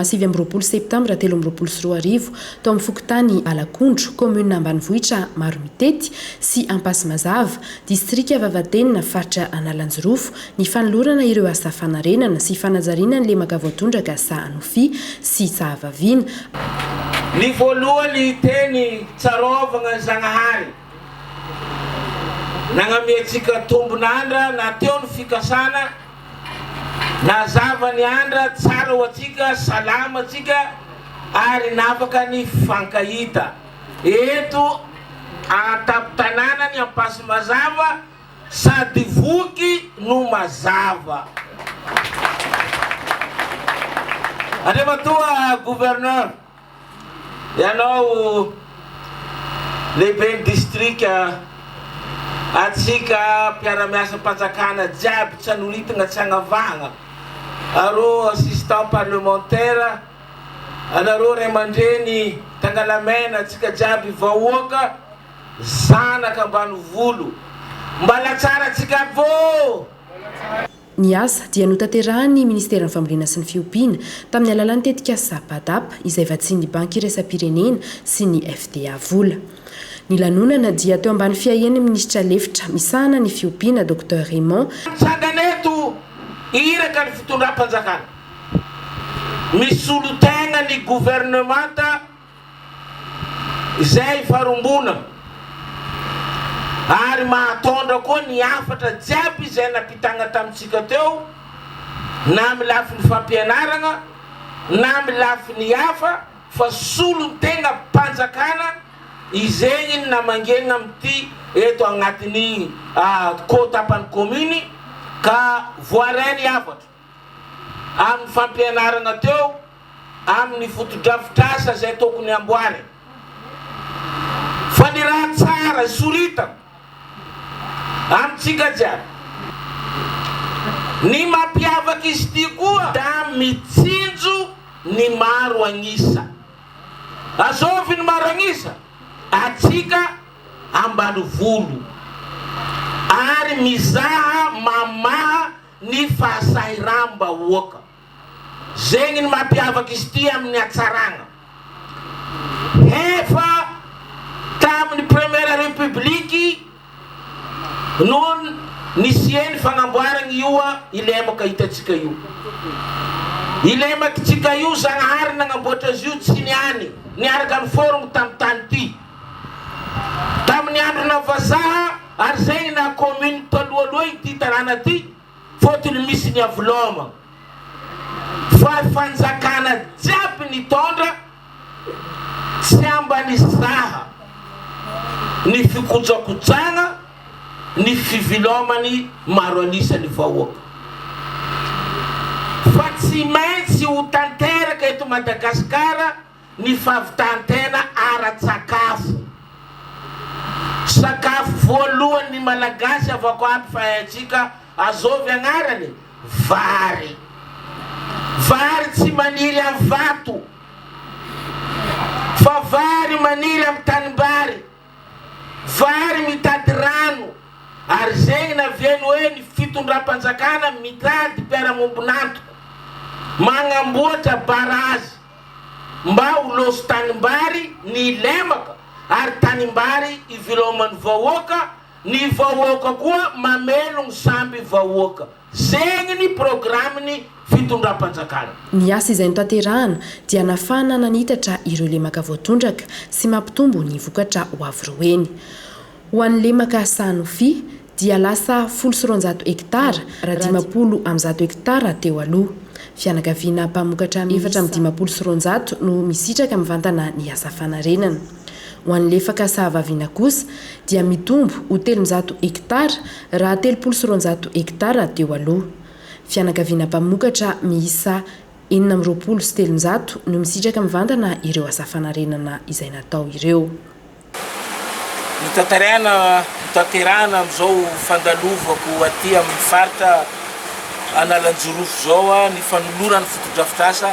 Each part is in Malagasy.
29 septambra 2023, tao amin'ny fokontany Alakondro, kaominina ambanivohitra Maromitety sy Ampasimazava, distrika Vavatenina, faritra Analanjirofo, ny fanolorana ireo asa fanarenana sy fanajariana ny lemaka voatondraka Sahanofia sy Sahavaviana. Ny voalohany teny tsarovagna Zagnahary nagnamia antsika tombon'andra na teo ny fikasana Nazava ny andra, tsara ho antsika, salama antsika ary nafaka nifankahita. Eto an-tampon-tanàna ny Ampasimazava sady voky no mazava. Andriamatoa Gouverneur. Ianao lehiben'ny distrika, antsika mpiara-miasam-panjakana jiaby tsy anoritigna tsy agnavahagna, arô assistant parlementaire, anareo ray aman-dreny Tangalamena, antsika jiaby vahoaka zanaka ambanivolo, mbala tsara antsika aby ô! Ny asa dia notanterahan'ny Ministeran'ny Fambolena sy ny Fiompiana tamin'ny alalan'ny tetikasa PADAP izay vatsian'ny Banky Iraisam-pirenena sy ny FDA vola. Ny lanonana dia teo ambany fiahian'ny Minisitra lefitra misahana ny Fiompiana Docteur Raymond. Mitsangana eto iraka ny fitondram-panjakana, misolo tegna ny governemanta izay ifarimbona ary mahatondra koa ny hafatra jiaby izay nampitagna tamintsika teo na amin'ny lafiny fampianaragna na amin'ny lafiny hafa fa solontegnam-panjakana izegny ny namangegna amin'ity eto agnatin'ny ko-tapan'ny commune ka voaray ny hafatra amin'ny fampianaragna teo amin'ny fotodrafitrasa izay tokony hamboarina. Fa ny raha tsara soritana amintsika jiaby, ny mampiavaka izy ity koa da mitsinjo ny maro agn'isa. Azovy ny maro agn'isa? Atsika ambanivolo ary mizaha mamaha ny fahasahiram-bahoaka. Zegny ny mampiavaka izy ity amin'ny hatsaragna. Hefa tamin'ny première république no nisian'ny fagnamboaragna io i lemaka hitantsika io. I lemakitsika io Zagnahary nagnamboatra azy io tsy niany niaraka niforogno tamin'ny tany ty. Tamin'ny androna vazaha ary zegny naha commune talohaloha ity tanàna ty. Fotony misy ny Avloma fa fanjakana jiaby nitondra tsy ambany saha ny fikojakojagna ny fivilomany maro an'isa ny vahoaka fa tsy maintsy ho tanteraka eto Madagasikara ny fahavitan-tena ara-tsakafo. Sakafo voalohany ny Malagasy avako aby fa haintsika azovy agnarany? Vary. Vary tsy maniry am vato fa vary maniry am tanimbary. Vary mitady rano ary zegny naviany hoe ny fitondram-panjakana mitady mpiara-mombon'antoko magnamboatra barazy mba ho loso tanimbary ny lemaka ary tanimbary iveloman'ny vahoaka, ny vahoaka koa mamelogno samby vahoaka. Zegny ny programiny fitondram-panjakana. Ny asa izay notanterahana dia nafahana nanitatra ireo lemaka voatondraka sy mampitombo ny vokatra ho avy roa heny. Ho an'ny lemaka Sahanofia dia lasa 210 hektara raha 150 hektara teo aloha. Fianakaviana mpamokatra 254 no misitraka mivantana ny asa fanarenana. Ho an'ny lefaka Sahavaviana kosa dia mitombo ho 300 hektara raha 230 hektara teo aloha. Fianakaviana mpamokatra miisa 326 no misitraka mivantana ireo asa fanarenana izay natao ireo. Notantaraina, notanterahana amin'izao fandalovako aty amin'ny faritra Analanjirofo izao ny fanolorana fotodrafitrasa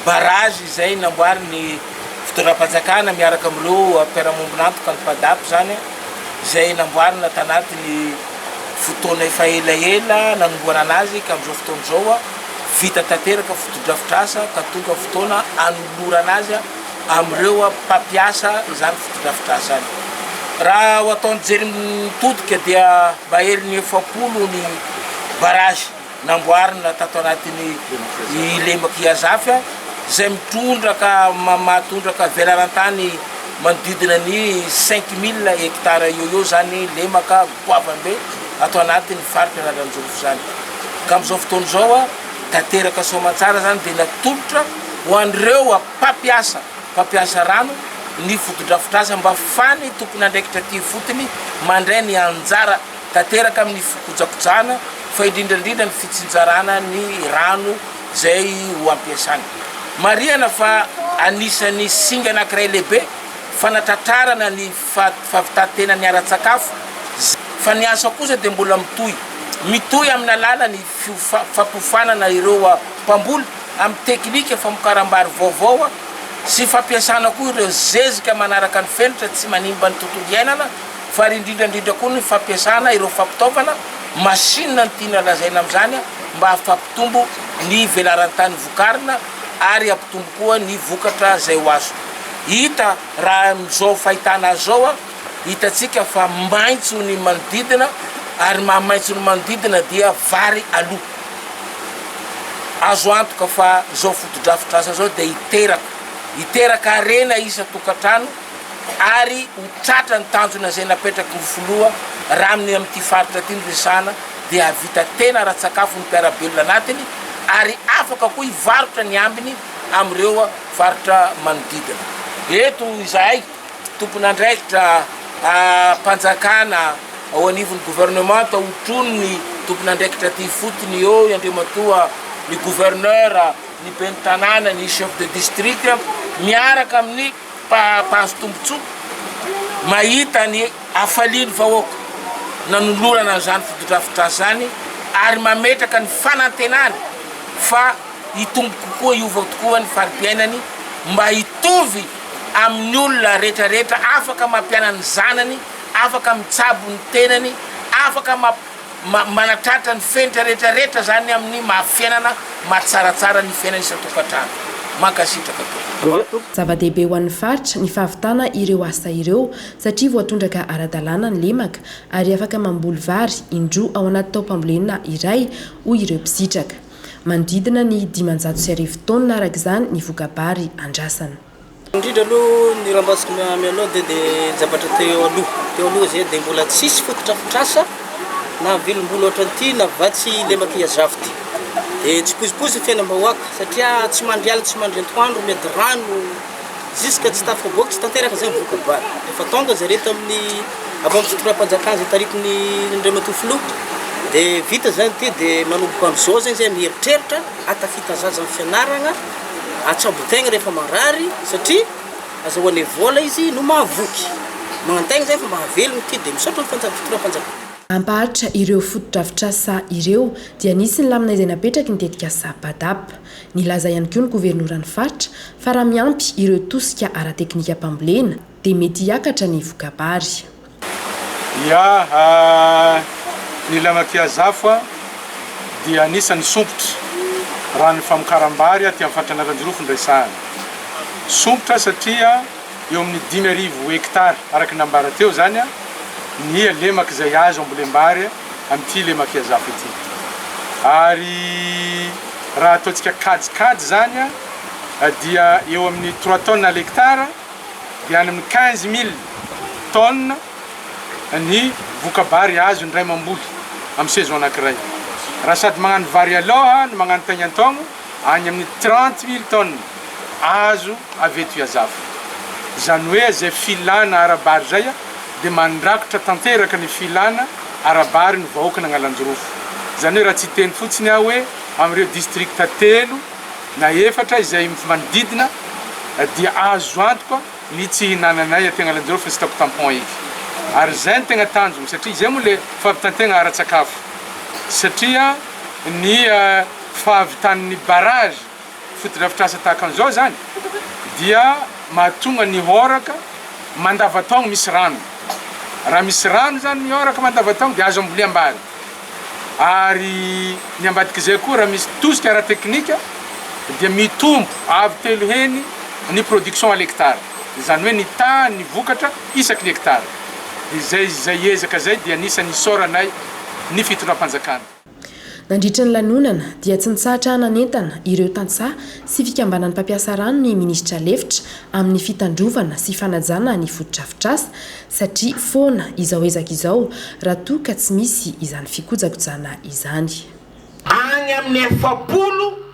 barrage izay namboarin'ny fitondram-panjakana miaraka amin'ireo mpiara-mombon'antoka ny PADAP izany izay namboarina tanatin'ny fotoana efa elaela nanombohana anazy ka amin'izao fotoana izao. Vita tanteraka fotodrafitrasa ka tonga fotoana anolorana azy amin'ireo mpampiasa izany fotodrafitrasa izany. Raha ho atao ny jery mitodika dia maherin'ny 40 ny barrage namboarina tato anatin'ny lemak'i Iazafy izay mitrondraka mahatondraka velaran-tany manodidina ny 5000 hectares eo eo izany lemaka goavam-be ato anatin'ny faritra Analanjirofo izany. Ka amin'izao fotoana izao, tanteraka soamantsara izany dia natolotra ho an'ireo mpampiasa mpampiasa rano ny fotodrafitrasa mba fany tompon'andraikitra aty ifotony mandray ny anjara tanteraka amin'ny fikojakojana fa indrindra indrindra ny fitsinjarana ny rano izay ho ampiasana. Marihana fa anisan'ny singa anankiray lehibe fanatratrarana ny fahavitan-tenany ara-tsakafo, fa ny asa kosa dia mbola mitohy. Mitohy amin'ny alalan'ny fampiofanana ireo mpamboly amin'ny teknika famokaram-bary vaovao sy fampiasana koa ireo zezika manaraka ny fenitra tsy manimba ny tontolo iainana fa ary indrindra indrindra koa ny fampiasana ireo fampitaovana, machine no tiana lazaina amin'izany, mba hampampitombo ny velaran-tany vokarina ary hampitombo koa ny vokatra izay ho azo. Hita raha amin'izao fahitana azy izao, hitantsika fa maitso ny manodidina ary maha maitso ny manodidina dia vary aloha. Azo antoka fa izao fotodrafitrasa izao dia hiteraka, hiteraka harena isan-tokantrano ary ho tratra ny tanjona izay napetraky ny filoha raha amin'ny amin'ity faritra ity no resahana dia hahavita tena ara-tsakafo ny mpiara-belona anatiny ary afaka koa hivarotra ny ambiny amin'ireo faritra manodidina. Eto izahay tompon'andraikitra mpanjakana ao anivon'ny gouvernemanta hotronin'ny tompon'andraikitra aty ifotony eo Andriamatoa ny gouverneur, ny ben'ny tanàna, ny chef de district miaraka amin'ny mpahazo tombontsoa mahita ny hafalian'ny vahoaka nanolorana an'izany fotodrafitrasa izany ary mametraka ny fanantenana fa hitombo kokoa, hiova tokoa ny fari-piainany mba hitovy amin'ny olona rehetrarehetra afaka mampiana ny zanany, afaka mitsabo ny tenany, afaka manatratra ny fenitra rehetrarehetra zany amin'ny maha fiainana mahatsaratsara ny fiainana isan-tokantrano. Mankasitraka tompoko. Zava-dehibe ho an'ny faritra ny fahavitana ireo asa ireo satria voatondraka ara-dalàna ny lemaka ary afaka mamboly vary indroa ao anaty taom-pambolena iray, hoy ireo mpisitraka. Manodidina ny 1500 taonina araka izany ny voka-bary andrasana. Indrindra aloha ny rambasiko mialoha dia dia zavatra teo aloha, teo aloha izay dia mbola tsisy fotodrafitrasa na velom-bolo ohatran'ity na vatsy lemak'i Iazafy ity. Dia tsipozipozy ny fiainam-bahoaka satria tsy mandry alina tsy mandry antoandro miady rano jusque tsy tafaboaka tsy tanteraka izay ny voka-bary. Efa tonga zareo tamin'ny avy amin'ny fitondram-panjakana izay taritin'ny Andriamatoa Filoha dia vita izany ity dia manomboka amin'izao izany izay mieritreritra hahatafita zaza amin'ny fianarana, hahatsabo tegna rehefa marary satria azahoanay vola izy no mahavoky. Magnantegna izay fa mba hahavelogno ity dia misaotra ny fitondram-panjakana. Hampaharitra ireo fotodrafitrasa ireo dia nisy ny lamina izay napetraky ny tetikasa PADAP. Nilaza ihany koa ny governoran'ny faritra fa raha miampy ireo tosika ara-teknikam-pambolena dia mety hiakatra ny voka-bary. Ya, ny Lamakiazafo dia anisan'ny sompitra raha ny famokaram-bary aty amin'ny faritra Analanjirofo no resahana. Sompitra satria eo amin'ny 5000 hectares araka ny nambara teo izany ny lemaka izay azo ambolem-bary amin'ity Lemakiazafo ity. Ary raha ataontsika kajikajy izany dia eo amin'ny trois tonnes à l'hectare dia any amin'ny 15 000 tonnes ny voka-bary azon'ny ray mamboly amin'ny saison anankiray. Raha sady magnano vary aloha no magnano taignan-taogno, any amin'ny 30 000 tonnes azo avy eto Iazafo. Izany hoe izay filana ara-bary izay dia mandrakotra tanteraka ny filana ara-bary ny vahoakan'Agnalanjirofo. Izany hoe raha tsy hiteny fotsiny aho hoe amin'ireo distrikta telo na efatra izay manodidina dia azo antoka ny tsy hihinananay aty Agnalanjirofo ny stock tampon eky. Ary izay no tegna tanjogno satria izay moa le fahavitan-tegna ara-tsakafo satria ny fahavitan'ny barrage fotodrafitrasa tahaka an'izao zany dia mahatonga ny horaka mandavataogno misy rano. Raha misy rano zany ny horaka mandavataogno dia azo amboleam-bary. Ary ny ambadik'izay koa raha misy tosika ara-teknika dia mitombo avo telo heny ny production à l'hectare, izany hoe ny tahan'ny vokatra isaky ny hectare. Dia izay izay ezaka izay dia anisan'ny isaoranay ny fitondram-panjakana. Nandritra ny lanonana dia tsy nitsahatra nanentana ireo tantsaha sy fikambanan'ny mpampiasa rano ny minisitra lefitra amin'ny fitandrovana sy fanajana ny fotodrafitrasa satria foana izao ezaka izao raha toa ka tsy misy izany fikojakojana izany. Any amin'ny 41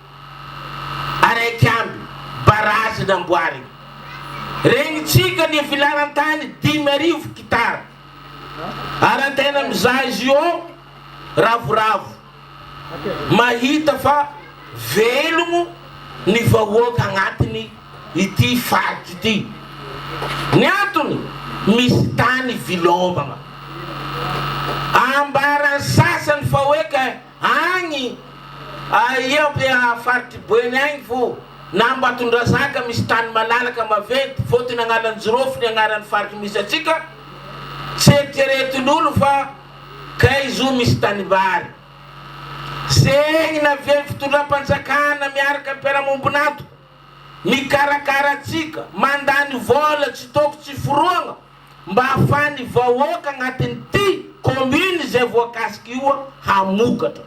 barazy namboarina. Regnintsika ny filaran-tany 5000 kitara. Ary antena mizaha izy io ravoravo mahita fa velogno ny vahoaka agnatiny ity faritra ity. Ny antony, misy tany vilomagna. Ambaran'ny sasany fa hoe ka agny aia am faritry Boeny agny fô na Ambatondrazaka misy tany malalaka maventy fôtony Agnalanjirofo ny agnaran'ny faritry misy antsika, tsy eritreretin'olo fa Kay zo misy tanimbary. Zegny navian'ny fitondram-panjakana miaraka mpiara-mombon'antoka, mikarakara antsika, mandany vôla tsy toko tsy forohagna mba ahafahan'ny vahoaka agnatin'ity commune izay voakasika io hamokatra.